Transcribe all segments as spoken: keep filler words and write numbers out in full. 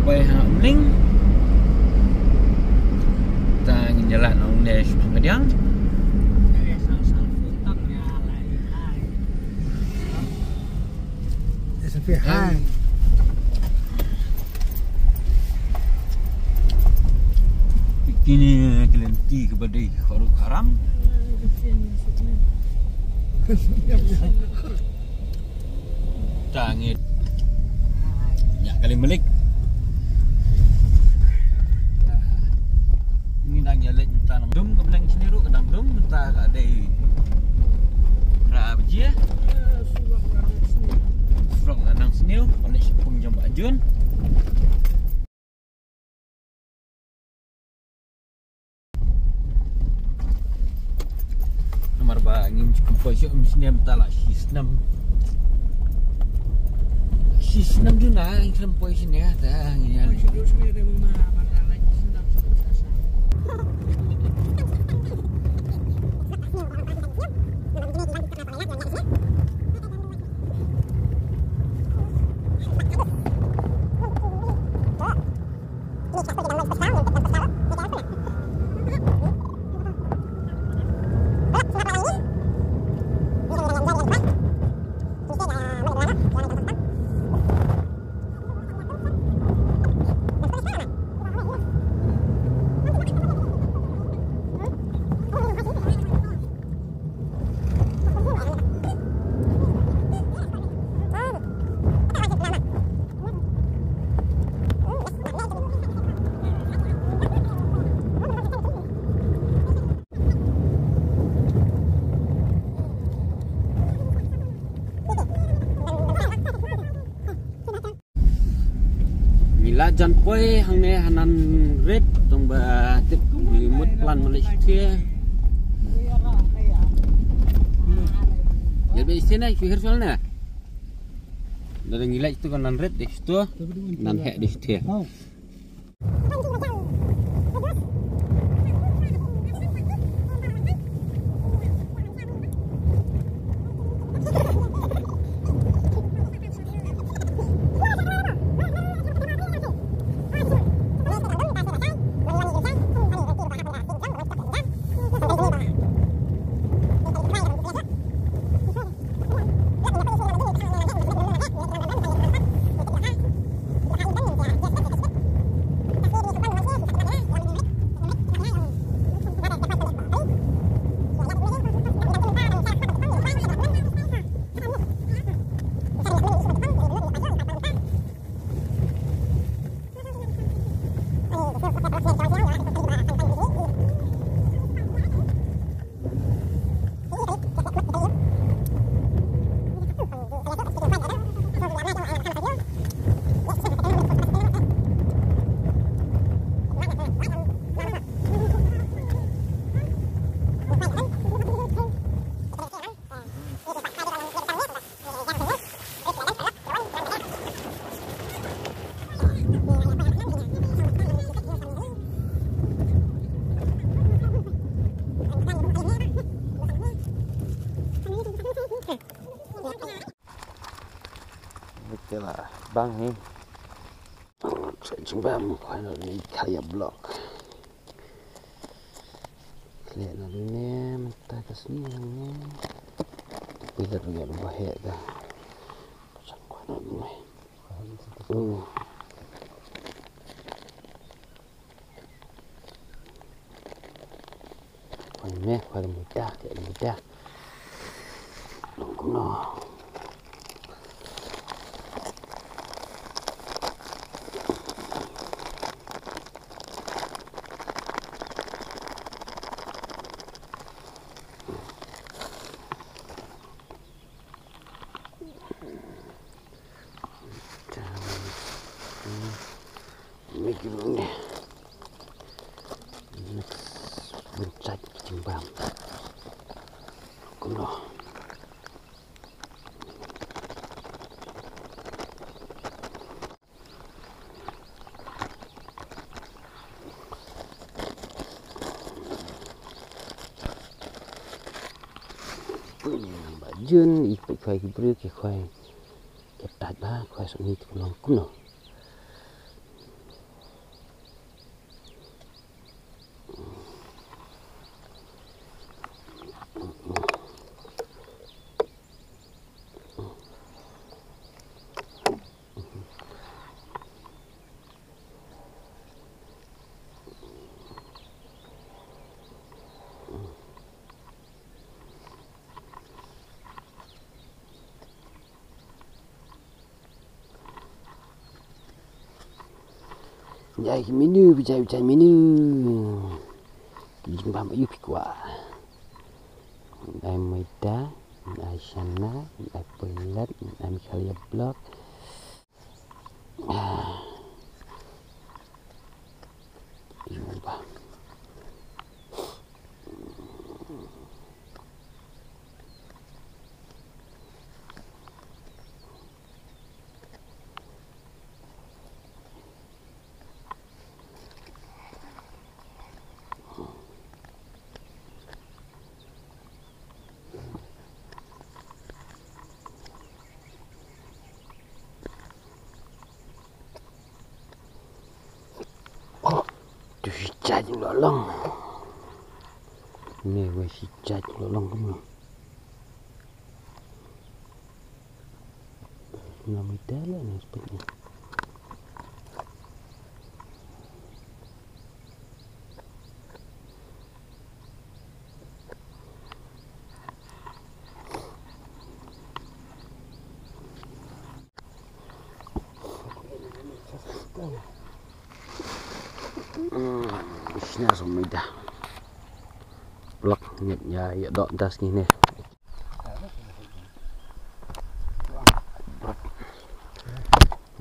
Poi ha Umling. Ta ngin ïalah nangne shipang kadiang. Hai. Kine ki lynti kaba dei kharud kharam. Ta ngit. Ïa kali malik. Ngi dang ïa leit mynta nang dum ka bneng sini ruh ka dang dum mynta ka dei. Ra baje. Surok nang sini. Balik shi pung jam ba jun. Namar ba ngim ju poi shuh, ngim snem ta la shi snem. Shi snem juna ngim snem poi sini ta ngin ïa. Ngi la jan poi hangne ha Nanrit, tang ba tip ngi mut plan ma leit shatei. Ïa ba shatei na shu her sol na. Dang ngi leit tu ka Nanrit dei shatei, Nanheh dei shatei. Te la bang hi. Sa jingbam khwai na ni kaya block. Khleh na dune mynta ka sngi hangne. Phi la ruh ïa ba heh da. Sa khwai na dune. Hmm. Khwai me, khwai me da, khwai me da. Long kumno. Make it on there. Next, we'll check the bam. Kumno. Pwini nang ba jun, i pwit khwai ki briew ki khwai. Ki tat ba khwai suk ni tu long kumno. Jai ki menu, jai, jai menu. Ki jingbam ayu phi kwah. Ai maida, ai shana, ai pelet, ai mikhalia blok. Ah. Ayu ba. Tu shi jait lolong. Ni wei shi jait lolong kumno. Ngam ida la ni sepet ni. Hmm, sini asal muda. Plak ngit ya, ya dok das ngini.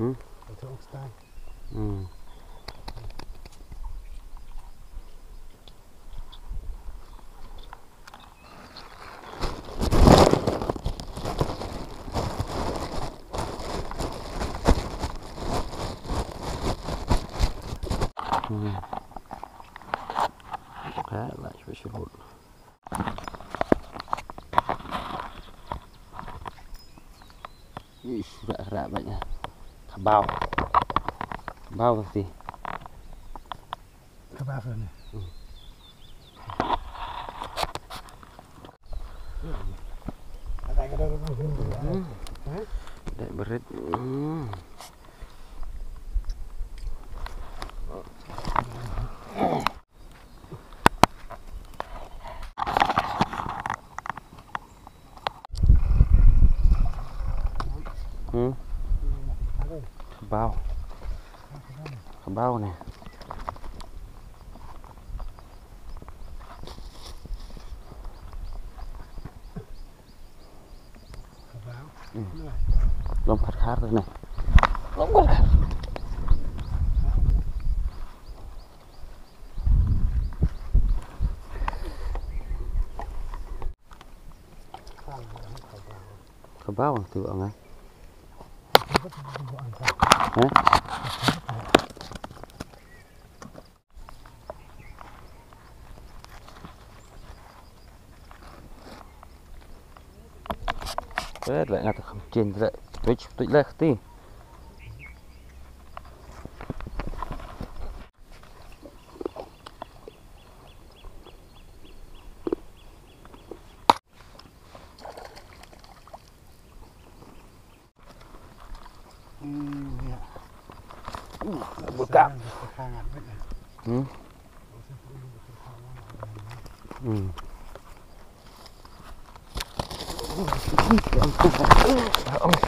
Hmm? Hmm. Hmm. Ka la cuba sibut. Ish, rak, rak banyak. Kabau. Kabau pasti. Kabau ni. Hmm. Ada kada orang. Hmm. Hah? Dak berit. Hmm. Hmm. Kabau. Kabau ni. Hmm. Lom khat khar ne. Lom khat khar. Kabau tu ang ai. Ha? Eh, la nga ta kham chen la. Tuch, tuch la khati. Hmm, ya. Uh, buka. Hmm. Hmm.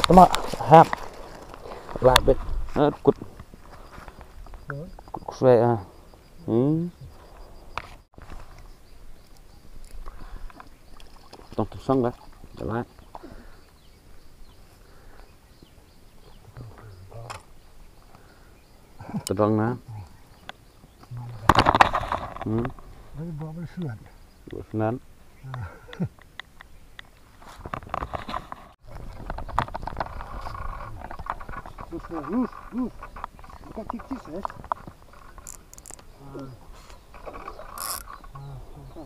Tama, hap. Lah bet. Ah, kut. Kut kuswe ah. Hmm. Tong tu sang lah. Jalan. Tedong na. Hmm. Baru bawa bersih. Bersih. Buka cicit eh. Ah. Ah, buka.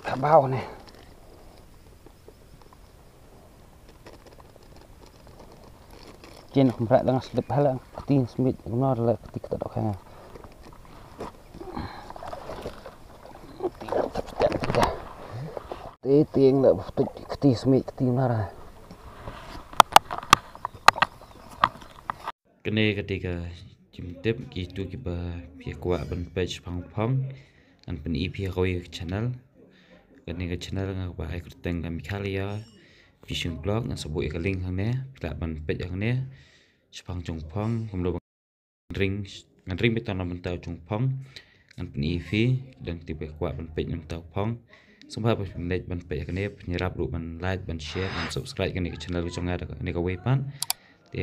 Kabau ni. Chen kumra dang slip hala kti smit kumno la kti kata dok hanga. Te tieng la betul kti smit kti mara. Kane ka dei ka jingtip kitu kiba phi kwah ban peit shaphang phong. Ngan pyni phi ha kawei ka channel. Kane ka channel nga ba ai kyrteng ka Meghalaya Fishing Vlog, ngan sa buh ïa ka link hangne, phi lah ban peit hangne. Shaphang jong phong, kumno ba ngan ring, ngan ring beit na bynta jong phong. Ngan pyni phi, don kiba kwah ban peit na bynta phong. Sngewbha ba phin leit ban peit ïa kane, phin ïarap ruh ban like, ban share, ban subscribe kane ka channel ka jong nga da kane kawei pat. Te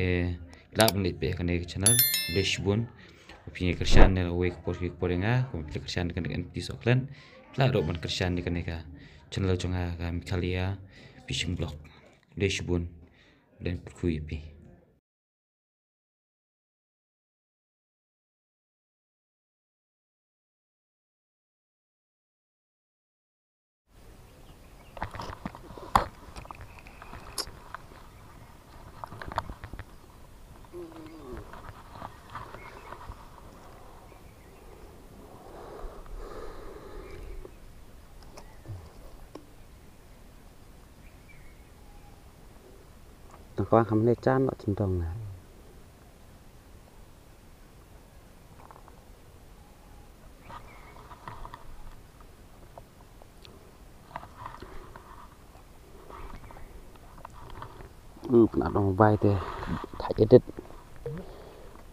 lah ban leit peit ïa kane ka channel, khublei shibun. Phin ïa kyrshan ïa kawei ka por ki por ïa nga, kumba phi la kyrshan ïa kane ka N P T Soklen. Lah ruh ban kyrshan ïa kane ka channel jong nga ka Meghalaya Fishing Vlog. Khublei shibun. Khublei pyrkhu ïa phi. Tang kwang kham ne chan lo chin dong na. Ư pynat dong bai te thait edit.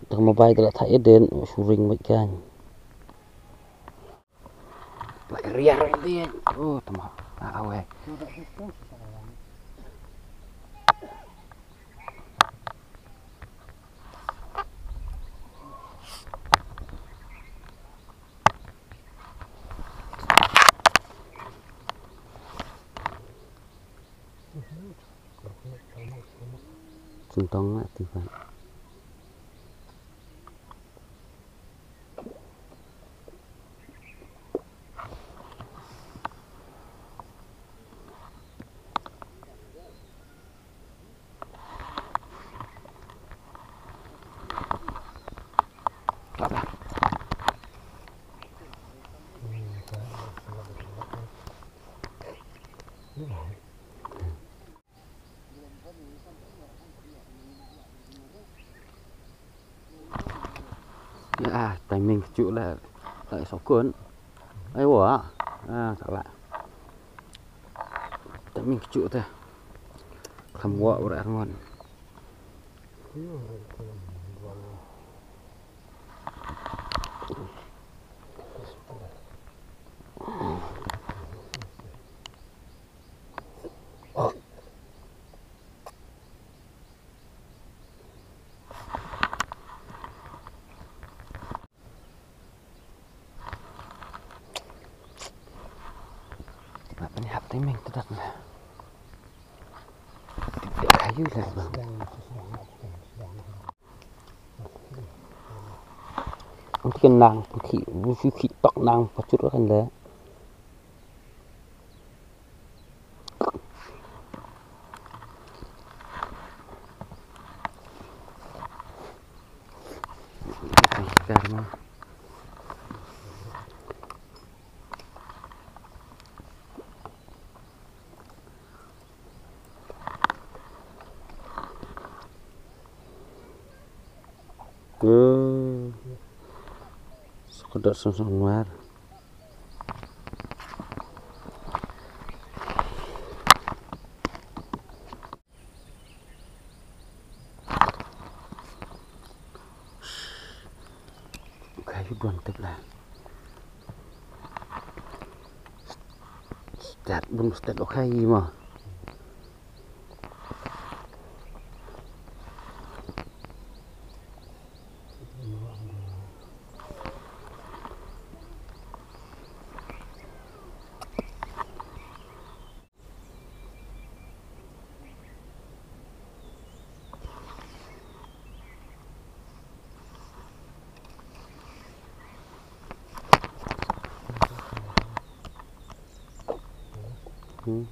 Dong bai te la thait edit, u shu ring bad kan. Like riar edit. Oh, tama. Ah, awe. Sentong lah tiba. Ah, timing kchu la. Lai sokun. Ai wa. Ah, salah. Timing kchu ta. Kham wa ur arngon. Apa ni hap timing tu dah. Tidak kayu lah bang. Ang ti kan nang pun ki, busu ki tok nang pacut kan le. Karma. Tuh. Sekedar sungsung luar. Kayu buan tep lah. Start bun start okay ma. Hmm.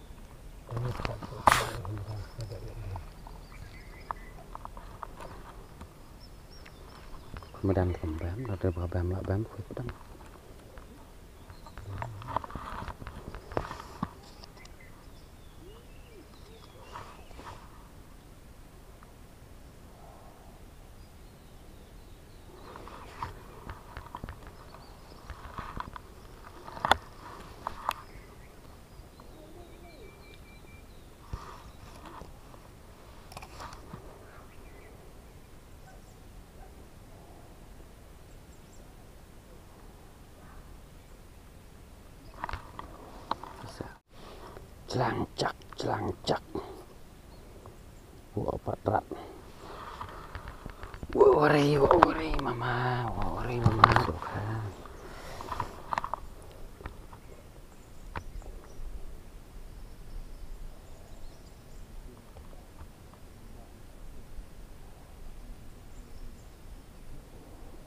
Madan kam bam, da ba bam la bam, khui padang. Jlang jak, jlang jak. Wa pat rat. Wa wari, wa wari mama, wa wari mama doka.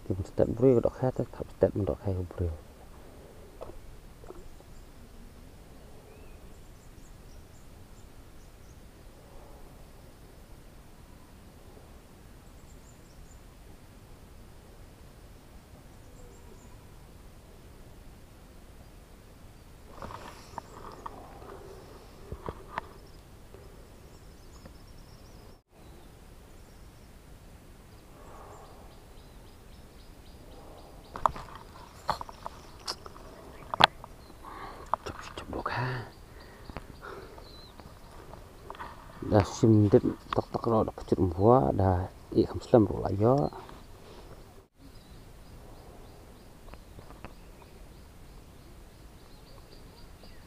Kim stet briew doka, te thap stet doka briew. Chop, chop, chop, dok ha. Da shim dit tok tok ro da pachut mbua da i kham slem ro la yo.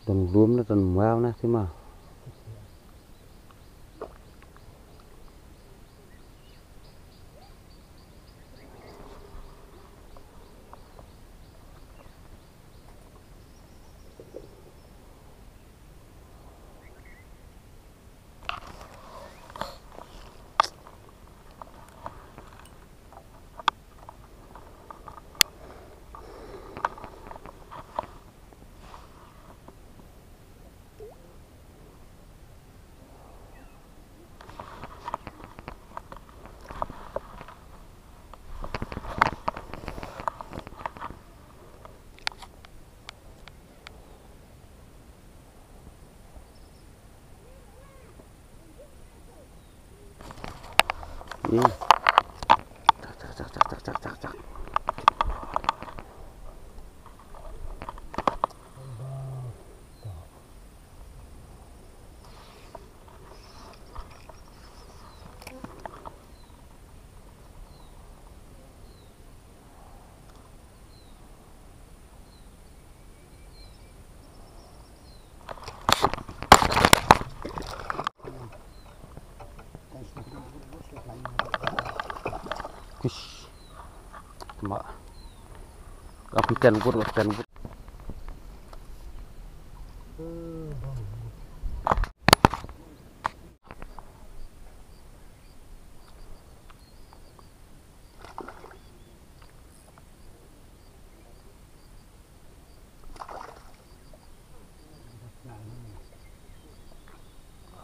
Don lum na don mau na sima. Kush. Ma. Ka piten bur, piten bur.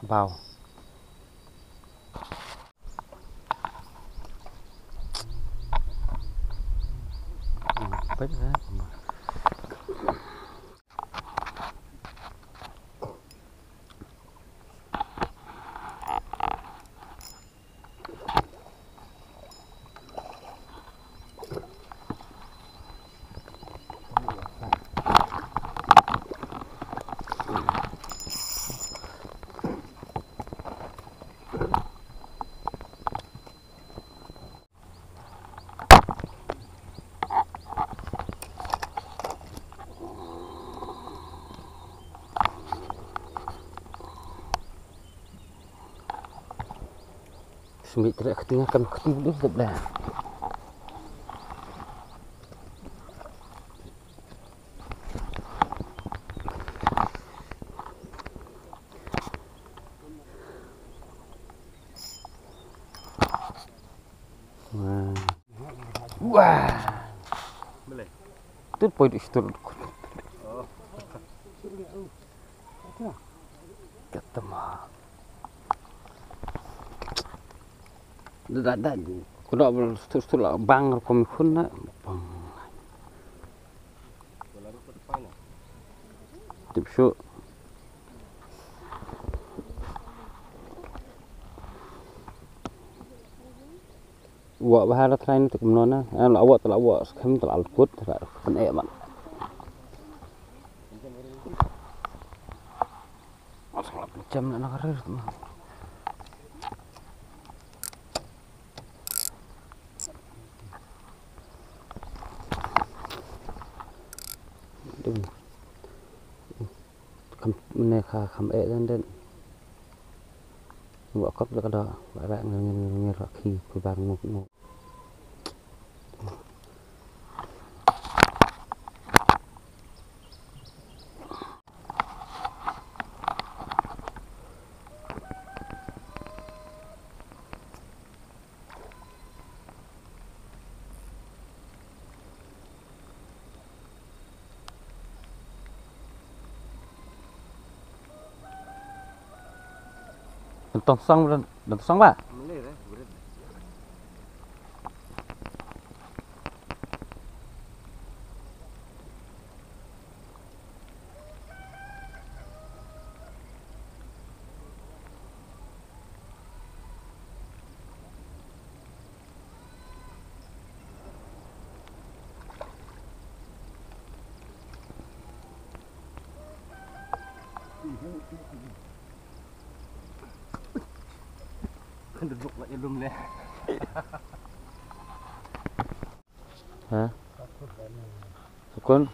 Bao. Smitrek ketinggal kan ketinggal deh. Wah. Wah. Tut poi di situ. Ketemu. Dah, dah, dah. Kudok bel stuk stuk la bang rukom khun na. Bang. Tip shu. Wa bahar train tu kumno na. Eh, la wa, la wa, sekem tu la kut, la pen eh man. Asal jam na karir tu. Dum. Kam ne ka kam eh dan dan. Wa kop la ka da, wa ra ngir ngir ngir ra khi phi bar nguk nguk. Tong song, tong song ba? Kan duduk lagi belum leh. Ha? Sukun.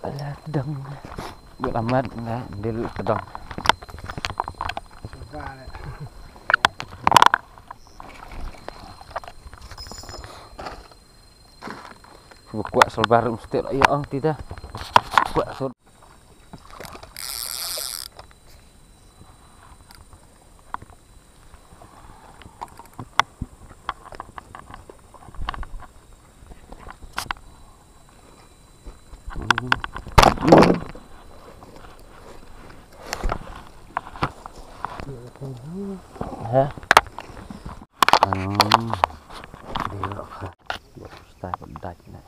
Ala tdong. Bel amat na dil tdong. Ba kwah salbar mesti la ïa ong ti da. Kwah sur. Ha? Ano? Dei ba ka. Ba stai ba dai na.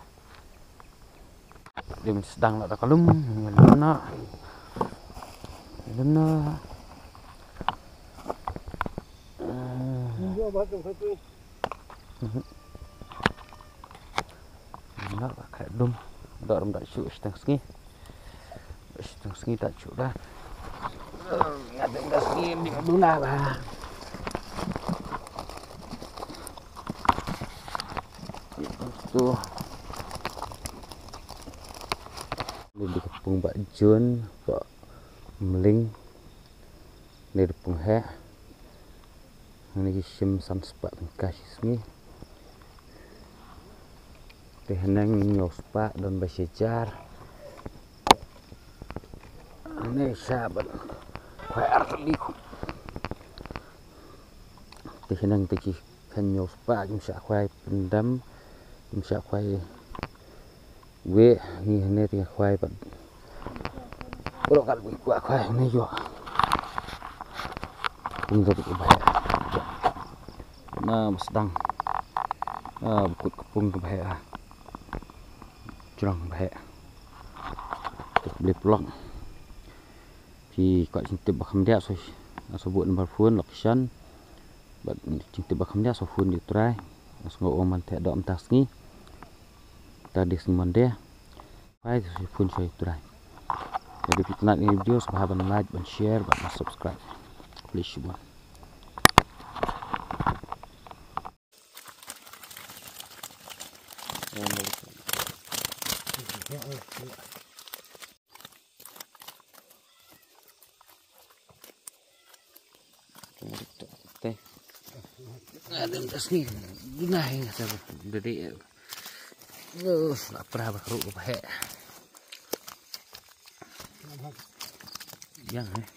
Dei sdang na da ka lum, lum na. Lum na. Lum na ba ka lum. Da rum da shu sdang sngi. Sdang sngi ta shu da. Nga dang da sngi di lum na ba. Tu. Ni dei ka pung ba jun, ba mling. Ni dei pung heh. Ni ki shim san spah tyngka shi sngi. Te haneng hynñiew spah don ba shi hajar. Ni sha ban khwai ar tylli. Te haneng te ki Khan hynñiew spah kim shah khwai pyndam, kim shah khwai wei, ngi hynne te khwai pat. Bro kat wei kwah khwai hynne ïoh. Pung da ka bheh. Na ba sdang. Ah, ba kut ka pung ka bheh ah. Jrong bheh. Te ka blei plong. Phi kwah jingtip ba kham diah, so, so buh number phone, location. Bad jingtip ba kham diah, so phone ïa u Trai. Nga sngew ong man te doh mynta sngi. Mynta dei sngi Monday. Bye, so phone sha u Trai. Lada phi itynnad ïa kane ka video, sngewbha ban like, ban share, bad ban subscribe. Khublei shibun. Te. Ada das ni. Guna ini saya. Dari. Aduh, lapar baru apa he. Yang eh.